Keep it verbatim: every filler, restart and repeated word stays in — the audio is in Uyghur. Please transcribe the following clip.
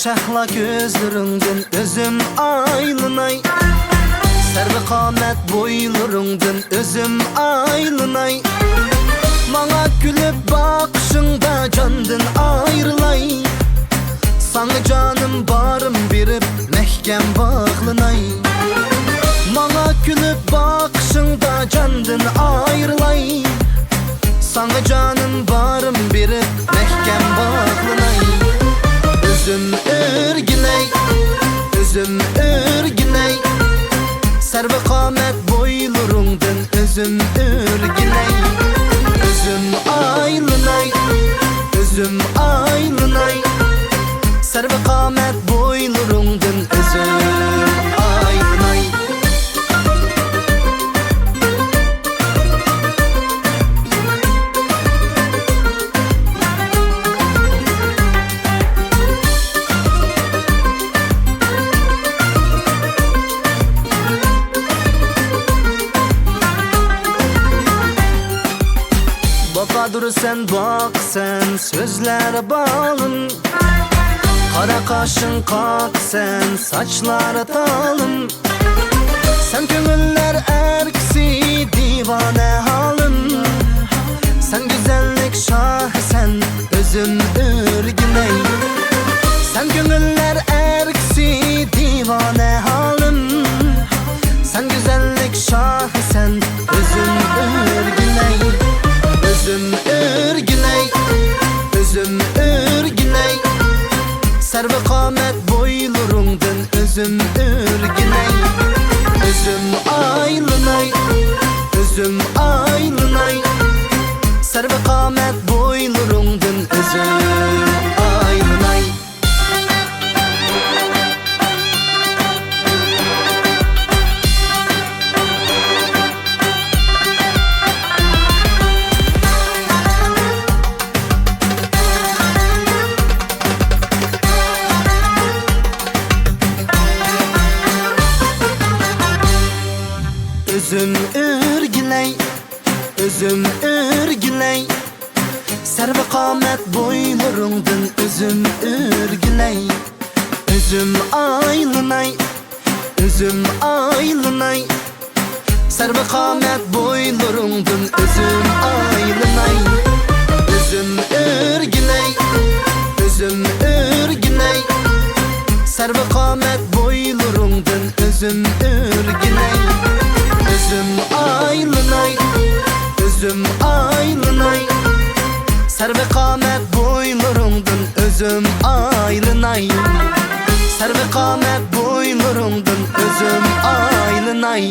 شەھلا كۆزلىرىڭدىن ئۆزۈم ئايلىناي، سەرۋىقامەت بويلىرىڭدىن ئۆزۈم ئايلىناي. ماڭا كۈلۈپ باقىشىڭدا جاندىن ئايرىلاي، ساڭا جانىم بارىم بېرىپ مەھكەم باغلىناي. ماڭا كۈلۈپ باقىشىڭدا جاندىن ئايرىلاي، ساڭا جانىم بارىم بېرىپ مەھكەم باغلىناي. ئۆزۈم ئۆرگىلەي، ئۆزۈم ئۆرگىلەي، سەرۋىقامەت بويلىرىڭدىن ئۆزۈم ئۆرگىلەي. ئۆزۈم ئايلىناي، ئۆزۈم ئايلىناي، سەرۋىقامەت بويلىرىڭدىن ئۆزۈم ئايلىناي. باقادۇر سەن، باق سەن، سۆزلەر بالىم. قارا قاشىڭ قاق سەن، ساچلار تالىم. سەن كۆڭۈللەر ئەركىسى، دىۋانە ھالىم. سەن گۈزەللىك شاھى سەن، ئۆزۈم ئۆرگىلەي. سەن كۆڭۈللەر ئەركىسى، دىۋانە ھالىم. سەن گۈزەللىك شاھى سەن، ئۆزۈم ئۆرگىلەي. ئۆزۈم ئۆرگىلەي، ئۆزۈم ئۆرگىلەي، سەرۋىقامەت بويلىرىڭدىن ئۆزۈم ئۆرگىلەي. ئۆزۈم ئايلىناي، ئۆزۈم ئايلىناي، سەرۋىقامەت بويلىرىڭدىن ئۆزۈم ئايلىناي. ئۆزۈم ئۆرگىلەي، ئۆزۈم ئۆرگىلەي، سەرۋىقامەت بويلىرىڭدىن ئۆزۈم ئۆرگىلەي. ئۆزۈم ئايلىناي، ئۆزۈم ئايلىناي، سەرۋىقامەت بويلىرىڭدىن ئۆزۈم ئايلىناي. ئۆزۈم ئۆرگىلەي، ئۆزۈم ئۆرگىلەي، سەرۋىقامەت بويلىرىڭدىن ئۆزۈم ئۆرگىلەي. ئۆزۈم ئايلىناي، ئۆزۈم ئايلىناي، سەرۋىقامەت بويلىرىڭدىن ئۆزۈم ئايلىناي. سەرۋىقامەت بويلىرىڭدىن ئۆزۈم ئايلىناي.